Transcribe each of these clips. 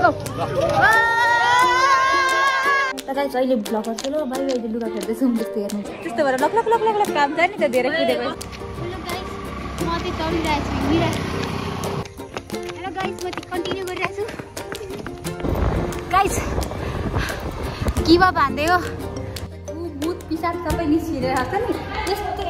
Go guys अहिले vlog गर्छु ल बाइ बाइ लुगा फेर्दैछु जस्तो हेर्नु त्यस्तो भएर lock lock lock lock lock काम छ नि त धेरै कुदेको हेलो गाइस म चाहिँ चलिरहेको छु मिरा हेलो गाइस म चाहिँ कन्टिन्यू गरिरहेछु गाइस किवा भान्दै हो भूत पिसाच सबै निस्किरहेको छ नि त्यस्तो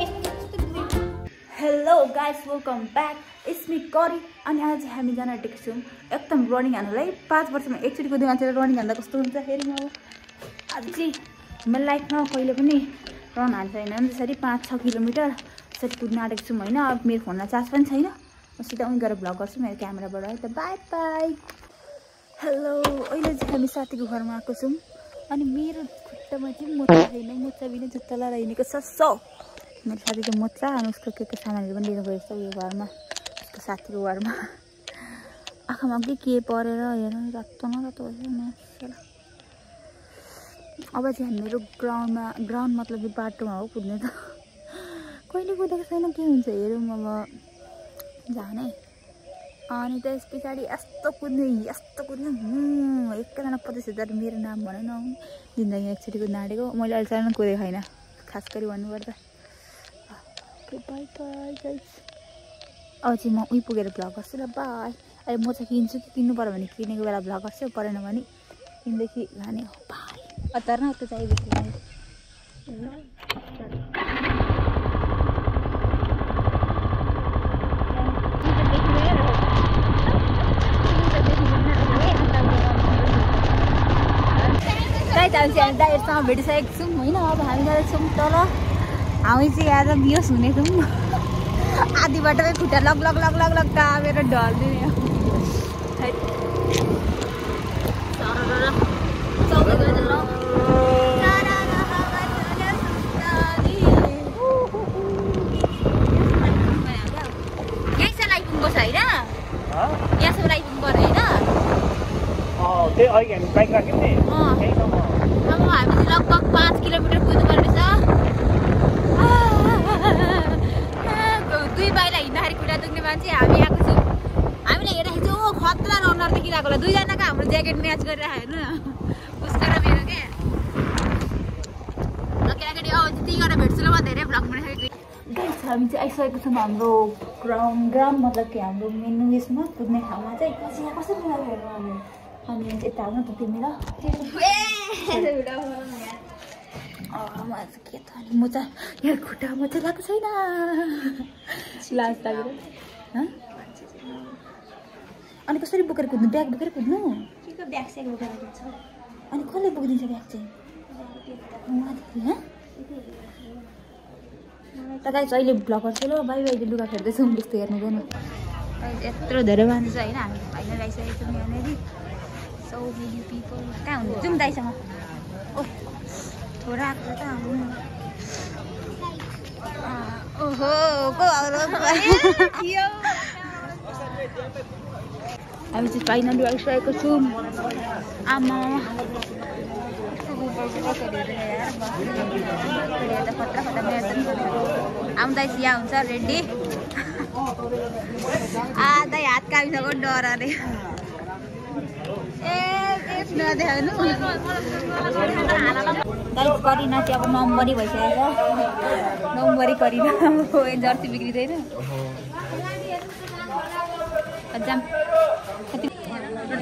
hello guys welcome back it's me curry अनि आज हामी जान आँटेको छौँ एकदम रनिङ हान्नुलाई 5 वर्षमा एकचोटि कुद्ने मान्छेले रनिङ हान्दा कस्तो हुन्छ हेरौँ अब आज चाहिँ मेरो लाइफमा कहिले पनि रन हान्छ होइन त्यसरी 5-6 किलोमिटर त्यसरी कुद्न आँटेको छौँ होइन अब मेरो फोनमा चार्ज पनि छैन म सिधा उहीँ गएर भ्लग गर्छु मेरो क्यामेराबाट है त बाई बाई हेलो अहिले चाहिँ हामी साथीको घरमा आएको छौँ अनि मेरो खुट्टामा चाहिँ मोचा छैन मोचा बिना जुत्ता लगाएर हिँडेको छ मेरो साथीको मोचा अनि उसको के सामानहरू पनि लिएर गएको छ उयो घरमा उसको साथीको घरमा आँखामा के परेर हेर रातो न रातो भइसक्यो अब चाहिँ हामीहरू ग्राउन्ड मतलब कि बाटोमा हो कुद्ने त कहिले कुदेको छैन के हुन्छ हेरौँ अब जाने अनि त्यस पछाडि यस्तो कुद्ने एकैजना 25,000 मेरो नाम भन न जिन्दगी एकचोटि कुद्न आँटेको मैले अहिलेसम्म कुदेको छैन खास गरी भन्नुपर्दा बाई बाई गाइस अब चाहिँ म उही पुगेर भ्लग गर्छु ल बाई अहिले म चाहिँ किन्छु कि किन्नु पर्यो भने किनेको बेला भ्लग गर्छु परेन भने किनदेखि लाने हो बाई अतार न त्यो चाहिँ हामी दाइहरूसँग भेटिसकेको छौँ होइन अब हामी जाँदैछौँ छौँ तल हामी चाहिँ आज बियोस हुने छौँ आधी बाटोमै खुट्टा लग लग लग लग लग कामेर ढल्दिने यहीँसम्म आइपुग्नुपर्छ होइन यहाँसम्म आइपुग्नु पर्यो होइन त्यही अघि हामी बाइक राख्यौँ नि अब हामी चाहिँ लगभग 5 किलोमिटर कुद्नु पर्ने छ 2 पाइला हिँड्दाखेरि खुट्टा दुख्ने मान्छे हामी आएको छौँ हामीले हेर्दाखेरि चाहिँ ओ खतरा रनर देखिरहेको होला दुईजनाको हाम्रो ज्याकेट म्याच गरेर हेर्नु न उसको र मेरो क्या केटाकेटी अब त्यति गरेर भेट्छु ल म धेरै भ्लग बनाइसकेको हामी चाहिँ आइसकेको छौँ हाम्रो ग्राउन्ड मतलब कि हाम्रो मेन उयसमा कुद्ने ठाउँमा चाहिँ कसरी हेर्नु अनि यता आउनु त तिमी ल के त अनि मोचा यहाँ खुट्टा मोचा लगाएको छैन लाज लागेर अनि कसरी बोकेर कुद्नु ब्याग बोकेर कुद्नु ब्याग सेक बोकेर कुद्छ अनि कसले बोकिदिन्छ ब्याग चाहिँ त गाइस अहिले भ्लग गर्छु ल बाइ बाइ लुगा फेर्दैछौँ त्यस्तो हेर्नु गएन यत्रो धेरै मान्छे छ होइन हामी फाइनल आइसकेको छौँ यहाँनिर सो मेनी पिपल कहाँ हुनुहुन्छ जाउँ दाइसँग छोरा आएको त ओहो हामी चाहिँ फाइनली आइसकेको छौँ आमा आउँदैछ यहाँ हुन्छ रेडी आधा हात कामिसक्यो डर अरे नदेखाउनु करिना चाहिँ अब नम्बरी भइसकेको छ नम्बरी करिना जर्सी बिग्रिँदैन जाम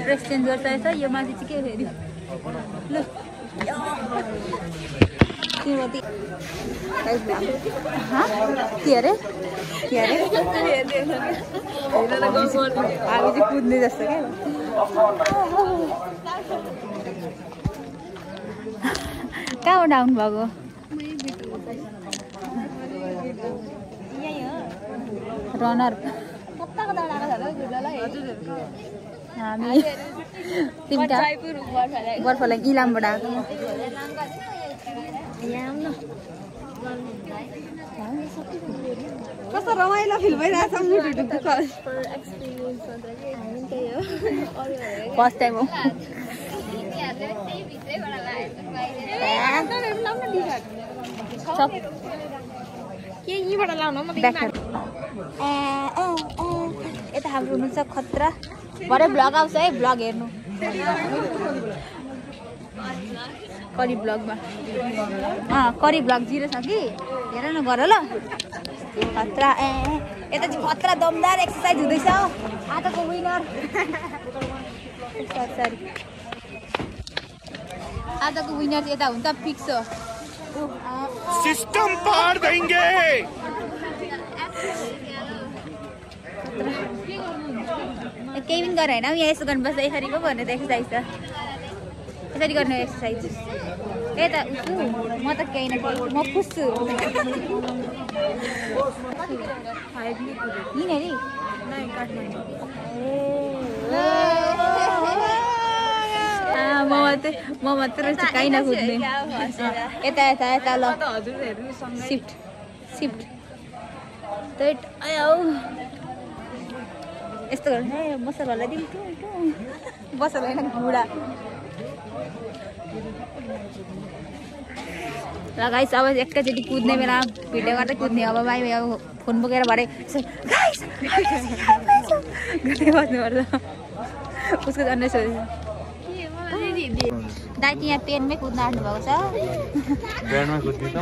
ड्रेस चेन्ज गर्छ यो मान्छे चाहिँ के फेरि ल के अरे हामी चाहिँ कुद्ने जस्तो क्या कहाँबाट आउनु भएको रनर हामी तिमीटा बर्फालाई इलामबाट आएको कस्तो रमाइलो फिल भइरहेछ फर्स्ट टाइम हो के यहीँबाट लाउनु म यता हाम्रो हुनुहुन्छ खतरा भरे भ्लग आउँछ है भ्लग हेर्नु करी ब्लगमा करी ब्लग 0 छ कि हेर न गर ल खतरा यता चाहिँ खतरा दमदार एक्सर्साइज हुँदैछ आजको विनर सरी आजको विनर चाहिँ यता हुन्छ फिक्स हो सिस्टम पार देंगे केही पनि गरेन यहाँ यसो गर्नुपर्छ यसरी पो भन्ने त एक्सर्साइज छ यसरी गर्ने एक्सर्साइज यता उसु म त केही न केही म खुस्छु यिनीहरू म मात्रै काहीँ नकुद्ने यता यता यता ल सिफ्ट यस्तो गर्नु मसलालाई दिन्छु मसला होइन घुडा ल गाइस अब एकैचोटि कुद्ने बेला भिडियो गर्दै कुद्ने अब भाइ अब फोन बोकेर भरे गर्दै बस्नुपर्छ उसको झन्डै सोध्छ दाइ त यहाँ पेनमै कुद्न आँट्नु भएको छ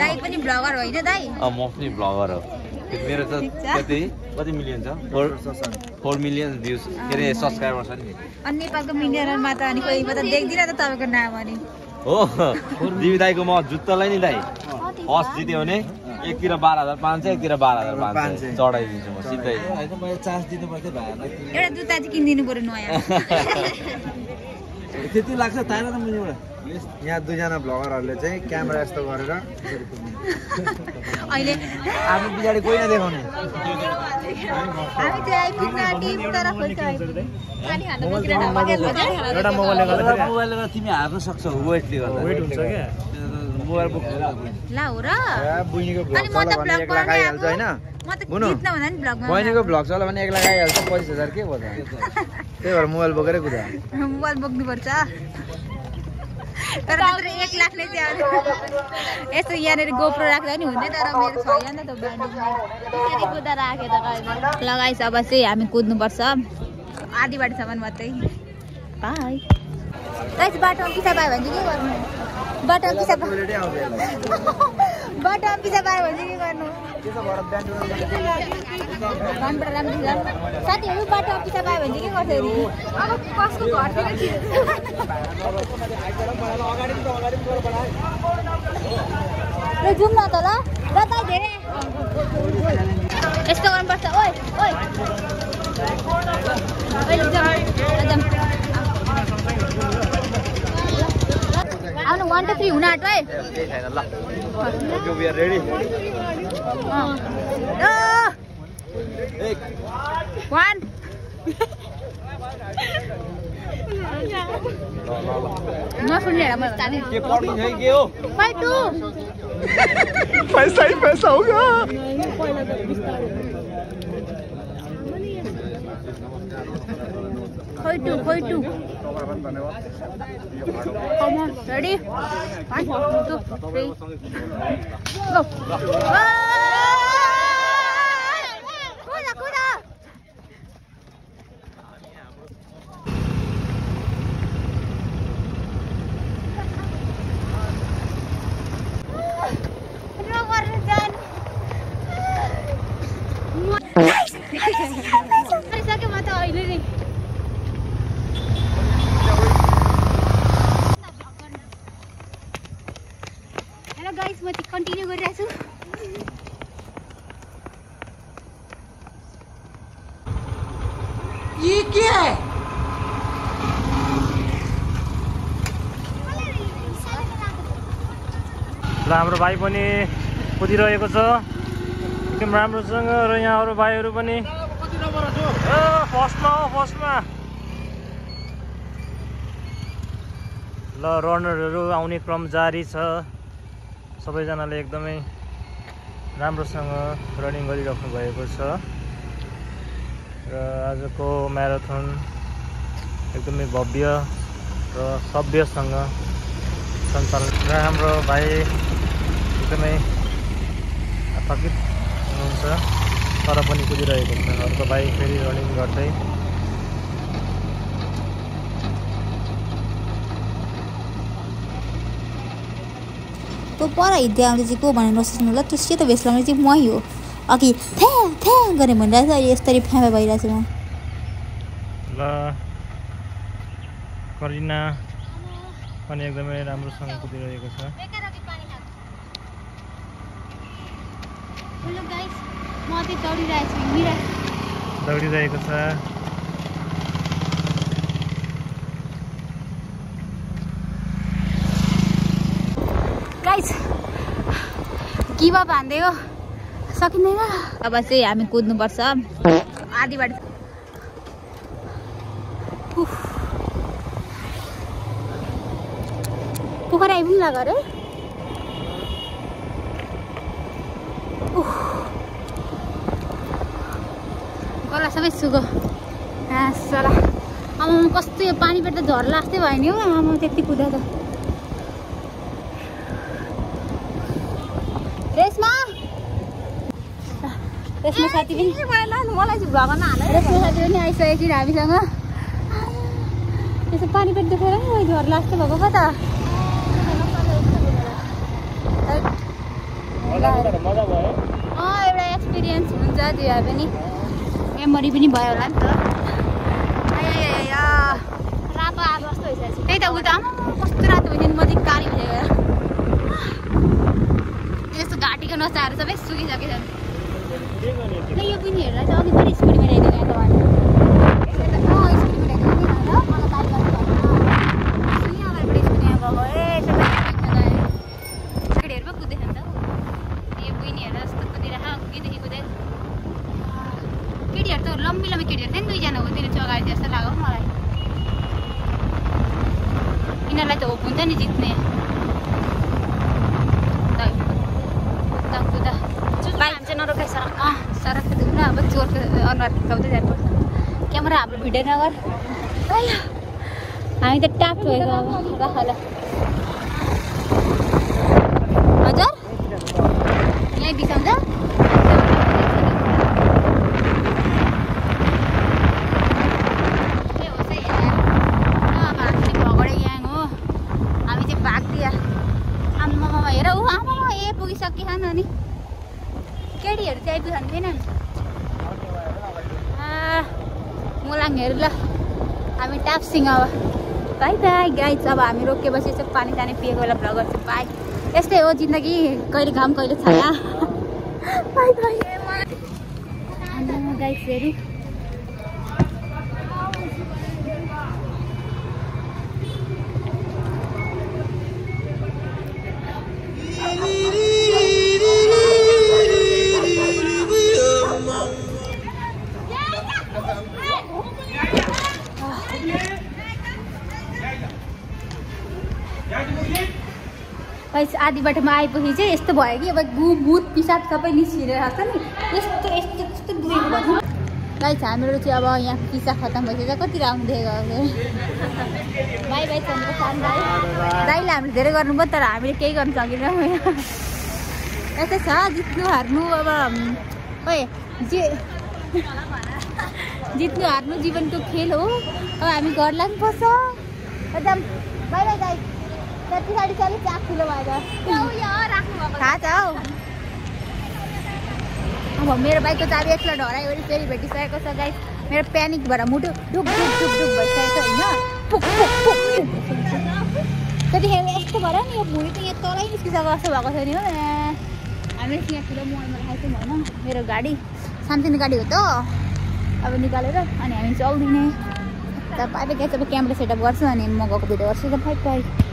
दाइ पनि ब्लगर होइन दाइ म पनि ब्लगर हो मेरो त कति मिलियन छ 4 मिलियन भ्युज के अरे सब्सक्राइबर छ नि अनि नेपालको मिलियनमा त अनि कोही त देख्दिनँ त तपाईँको नाम अनि हो दिवी दाइको म जुत्तालाई नि दाइ फर्स्ट जित्यो भने एकतिर 12,500 एकतिर 12,500 चढाइदिन्छु म सिधै मैले चार्ज दिनु पर्थ्यो भाइलाई एउटा जुत्ता चाहिँ किनिदिनु पर्यो नयाँ त्यति लाग्छ तारा त मैले एउटा यहाँ दुईजना ब्लगरहरूले चाहिँ क्यामेरा यस्तो गरेर अहिले आफ्नो पछाडि कोही नदेखाउने हामी चाहिँ आइपुग्न टिम तर खोज्छ पानी खानु बोकेर एउटा मोबाइलले गर्दा मोबाइलले गर्दा तिमी हार्न सक्छौ वेटले गर्दा वेट हुन्छ क्या मोबाइल बोक ला हो र बुइनीको अनि ब्लग म त चला भने ब्लग 1 लाख आइहाल्छ हैन म त जित्न भन्दा नि ब्लगमा बहिनीको ब्लग चला भने 1 लाख आइहाल्छ 25,000 के भयो त त्यही भएर मोबाइल बोकेरै कुदा मोबाइल बोक्नु पर्छ तर त्यत्रो 1 लाखले चाहिँ यस्तो यहाँनिर गोप्रो राख्दा नि हुन्थ्यो तर मेरो छैन नि त ब्यान्डेजमा त्यसरी कुदा राखेँ त लगाइस अब चाहिँ हामी कुद्नुपर्छ आधी बाटोसम्म मात्रै बाई गाइस बाटोमा पिसा पायो भने चाहिँ के गर्नु बाटोमा पिसा पायो भने चाहिँ के गर्नु घरबाट राम्रो छ साथीहरू बाटोमा पिसा पायो भने चाहिँ के गर्छ अरे अब कसको घरतिर ल जाउँ न त ल र त धेरै यस्तो गर्नुपर्छ ओइ ओइ आउनु 1 2 3 हुन आँट्यो है केही छैन ल ओके वी आर रेडी 1 म सुन्ने हेर म चाले के पढ्नु है के हो 5 2 पैसा ही पैसा होगा खोइ to Come on, ready? 1 2 3 go. Kuda. Sakit mata अहिले नि गाइस म चाहिँ कन्टिन्यू गरिरहेको छु ये के है ल हाम्रो भाइ पनि कुदिरहेको छ एकदम राम्रोसँग र यहाँ अरू भाइहरू पनि फर्स्टमा ल रनरहरू आउने क्रम जारी छ सबैजनाले एकदमै राम्रोसँग रनिङ गरिराख्नु भएको छ र आजको म्याराथन एकदमै भव्य र सभ्यसँग सञ्चालन र हाम्रो भाइ एकदमै थकित हुनुहुन्छ तर पनि कुदिरहेको छ अर्को भाइ फेरि रनिङ गर्दै को पर हिँड्दै आउँदै चाहिँ को भनेर नसोच्नु ल त्यो सेतो भेस्ट लगाउने चाहिँ मै हो अघि थ्या थ्या गरेँ भनिरहेको छ अहिले यस्तरी फ्याँ भइरहेको छु म ल करिना पनि एकदमै राम्रोसँग कुदिरहेको छ दौडिरहेको छ गाइस गिभ अप हान्दै हो सकिँदैन अब चाहिँ हामी कुद्नुपर्छ आधी बाटो पोखरा आइपुग्नु लाग्यो अरे गला सबै सुगो सला आमा कस्तो यो पानीबाट त झर्ला जस्तै भयो नि हौ आमा त्यति कुदा त रेशमा साथी पनि मलाई चाहिँ भगवान हालेर रेशमा साथी पनि आइसकेको थियो हामीसँग त्यसो पानीबाट देखेर नि झर्ला जस्तो भएको पो त एउटा एक्सपिरियन्स हुन्छ त्यो पनि मेमोरी पनि भयो होला नि त रातो आगो जस्तो भइसकेको छ त्यही त उता कस्तो रातो भयो नि म चाहिँ काली भइसक्यो यस्तो घाँटीको नसाहरू सबै सुकिसकेको छ ल यो पनि हेरेर चाहिँ अघि पनि स्कुटीमा ल्याइदिएको यहाँ त स्कुटीमा ल्याइदिएको मलाई बाइक गर्नु यहाँबाट स्कुटी यहाँ गएको केटीहरू पो कुद्दैछ नि त यो बहिनीहरू जस्तो कुदिरहेको अघिदेखि कुदेर केटीहरू त लम्बी लम्बी केटीहरू थियो नि दुईजना हो त्यसले चाहिँ अगाडि जस्तो लाग्यो मलाई यिनीहरूलाई त होप हुन्छ नि जित्ने बाइक चाहिँ नरोकाइ सरक कुद्नु अब चोरको अनुहार टिकाउँदै जानुपर्छ क्यामेरा हाम्रो भिडियो नगर हामी त ट्याप भएको अब राखल हजुर यहीँ बिसाउँछ नि केटीहरू चाहिँ आइपुग्नु थिएन मोलाङहरू ल हामी टाप्सिङ अब बाई बाई गाइस अब हामी रोकेपछि चाहिँ पानी तानी पिएको बेला भ्लग गर्छु बाई यस्तै हो जिन्दगी कहिले घाम कहिले छाया बाई बाई गाइसहरू आधी बाटोमा आएपछि चाहिँ यस्तो भयो कि अब भूत पिसाब सबै निस्किरहेको छ नि यस्तो यस्तो यस्तो दुखेको भयो गाइस हाम्रो चाहिँ अब यहाँ पिसा खत्तम भइसक्यो कति राम्रो देखेको बाई बाई चन्द्र साम दाई दाइले हामीले धेरै गर्नुभयो तर हामीले केही गर्न सकेनौँ यस्तै छ जित्नु हार्नु अब खोइ जित्नु हार्नु जीवनको खेल हो अब हामी घर लाग्नुपर्छ एकदम बाई बाई दाइ पछाडि चाहिँ अलिक ठुलो भएर थाहा छ हौ अब मेरो बाइकको चाबी एक्लै ढराइ वरि फेरि भेटिसकेको छ गाइस मेरो प्यानिक भएर मुटु ढुक ढुक ढुक ढुक भइसकेको छ होइन त्यतिखेर यस्तो भएर नि यो भुँडी त यहाँ तलै निस्किसकेको जस्तो भएको छ नि हो हामीले यहाँ ठुलो मोबाइलमा राखेको थियौँ होइन मेरो गाडी सानसानो गाडी हो त अब निकालेर अनि हामी चल्दिने तर पाइप गाइस अब क्यामेरा सेटअप गर्छु अनि म गएको भिडियो गर्छु त फाइट पाइ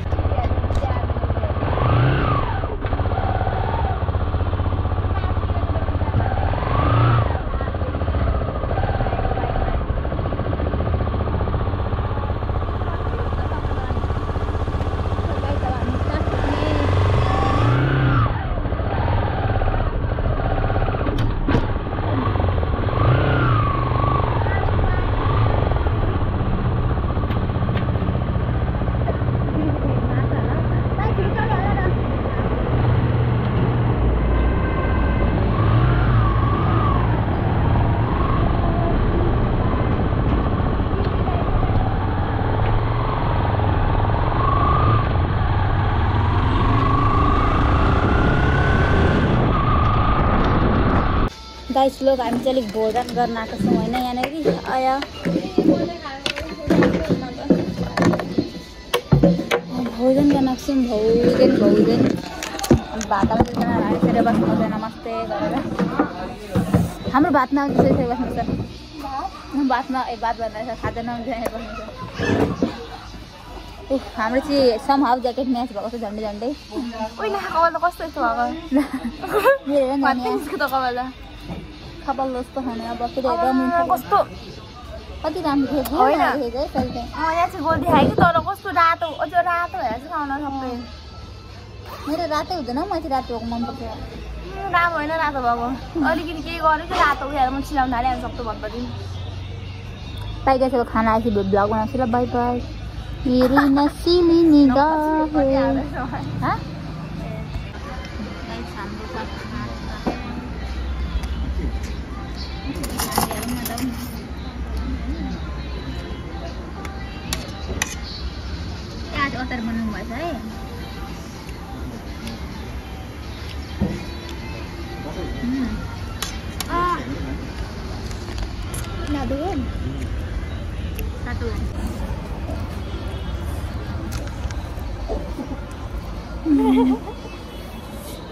गाइस लोग हामी चाहिँ अलिक भोजन गर्न आएको छौँ होइन यहाँनिर आया भोजन गर्न आएको छौँ भोजन भातमा दुईजना हालेर बस्नु नमस्ते गरेर हाम्रो भातमा त्यसरी बस्नु छ भातमा भात भन्दा खाँदैन बस्नु छ हाम्रो चाहिँ सम हाउ ज्याकेट म्याच भएको छ झन्डै कस्तो कपाल जस्तो खाने अब कस्तो कति राम्रो थियो गोल देखायो कि तर कस्तो रातो अझ रातो भएर चाहिँ खाउन सबै मेरो रातै हुँदैन म चाहिँ रातो भएको मनपर्छ राम्रो होइन रातो भएको अलिकति केही गरेँ कि रातो उयो म चिलाउनु थालेँ हामी सक्दो भन्दाखेरि पाइगएको खाना आएपछि भ्लग बनाउँछु ल बाई बाई मेरी नसीली निगाह अचार बनाउनु भएछ है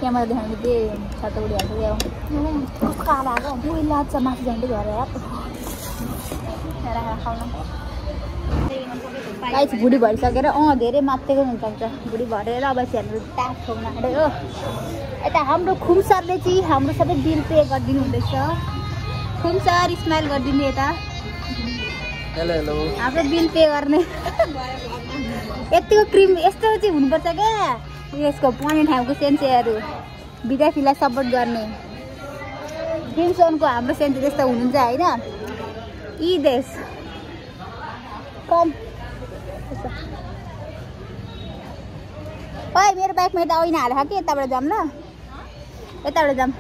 क्यामेरा देखाउनु दिए छातो उडिहाल्छ काला आएको उयो लाग्छ मासु झन्डै घर गाइस भुडी भरिसकेर धेरै मात्तेको हुनसक्छ भुडी भरेर अब चाहिँ हाम्रो टाक खाउन आँटे हो यता हाम्रो खुम सरले चाहिँ हाम्रो सबै बिल पे गरिदिनु हुँदैछ खुम सर स्माइल गरिदिनु यता हेलो हाम्रो बिल पे गर्ने यतिको क्रिम यस्तो चाहिँ हुनुपर्छ क्या यसको पढ्ने ठाउँको सेन्सेहरू विद्यार्थीलाई सपोर्ट गर्ने क्रिमसनको हाम्रो सेन्से त्यस्तो हुनुहुन्छ होइन यी देश कम ओइ मेरो बाइकमा यता ऐना हालेको कि यताबाट जाऊँ ल यताबाट जाऊँ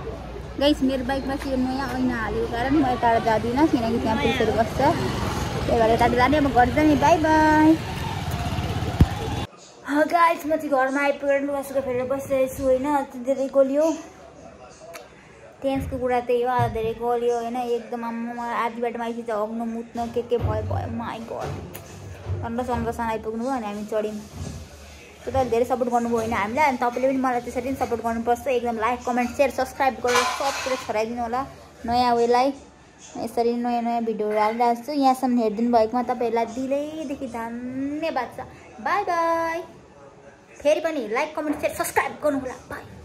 गाइस मेरो बाइकमा चाहिँ नयाँ ऐना हालेको कारण म यताबाट जाँदिनँ किनकि त्यहाँ पुलिसहरू बस्छ त्यही भएर यताबाट जाने म घर जाने बाई बाई गाइस म चाहिँ घरमा आइपुगेर लुगासुगा फेरेर बसिरहेको छु होइन धेरै गोलियो टेन्सको कुरा त्यही हो धेरै गोलियो होइन एकदम आधी बाटोमा आइपुग्छ हग्नु मुत्नु के भयो माइ गड अन्डरसान आइपुग्नु भयो अनि हामी चढ्यौँ तपाईँले धेरै सपोर्ट गर्नुभयो होइन हामीलाई अनि तपाईँले पनि मलाई त्यसरी नै सपोर्ट गर्नुपर्छ एकदम लाइक कमेन्ट सेयर सब्सक्राइब गरेर सबतिर छराइदिनु होला नयाँ वेलाई यसरी नयाँ भिडियोहरू हालिरहेको छु यहाँसम्म हेरिदिनु भएकोमा तपाईँहरूलाई दिलैदेखि धन्यवाद छ बाई बाई फेरि पनि लाइक कमेन्ट सेयर सब्सक्राइब गर्नु होला बाई